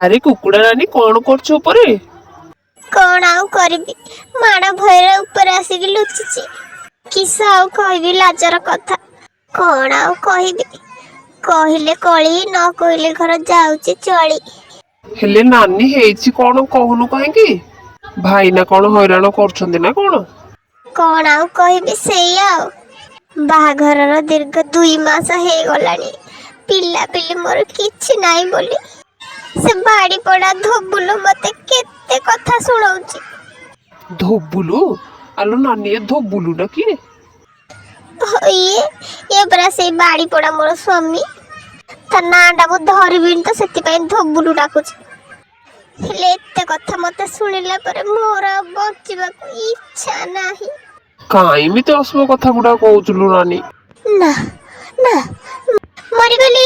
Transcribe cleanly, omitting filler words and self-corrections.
ଆରେ କୁକୁଡ଼ା ନାନୀ, କଣ କରୁଛୁ ଉପରେ? କଣ ଆଉ କରିବି, ମାଡ଼ ଭୟରେ ଉପରେ ଆସିକି ଲୁଚିଛି। କିସ ଆଉ କହିବି, ଲାଜର କଥା କଣ ଆଉ କହିବି? କହିଲେ କଳି, ନ କହିଲେ ଘର ଯାଉଛି ଚଳି। ହେଲେ ନାନୀ, ହେଇଛି କଣ କହୁନୁ କାହିଁକି? ଭାଇନା କଣ ହଇରାଣ କରୁଛନ୍ତି ନା କଣ? କଣ ଆଉ କହିବି, ସେଇଆ ଆଉ। ବାହାଘରର ଦୀର୍ଘ 2 ମାସ ହେଇଗଲାଣି, ପିଲାପିଲି ମୋର କିଛି ନାହିଁ ବୋଲି ସେ ବାଡ଼ିପଡ଼ା ଧୋବୁଲୁ ମତେ କେତେ କଥା ଶୁଣଉଛି। ଧୋବୁଲୁ? ଆଲୋ ନାନୀ, ଏ ଧୋବୁଲୁ ନା କିଏ? ଇଏ ଇଏ ପରା ସେଇ ବାଡ଼ିପଡ଼ା ମୋର ସ୍ୱାମୀ। ତା ନାଁଟା ମୁଁ ଧରିବିନି ତ, ସେଥିପାଇଁ ଧୋବୁଲୁ ଡାକୁଛି। ହେଲେ ଏତେ କଥା ମତେ ଶୁଣିଲା ପରେ ମୋର ଆଉ ବଞ୍ଚିବାକୁ ଇଚ୍ଛା ନାହିଁ। କାଇଁ ଏମିତି ଅଶୁଭ କଥା ଗୁଡା କହୁଥିଲୁ ନାନୀ? ନା ନା, ମରିଗଲି।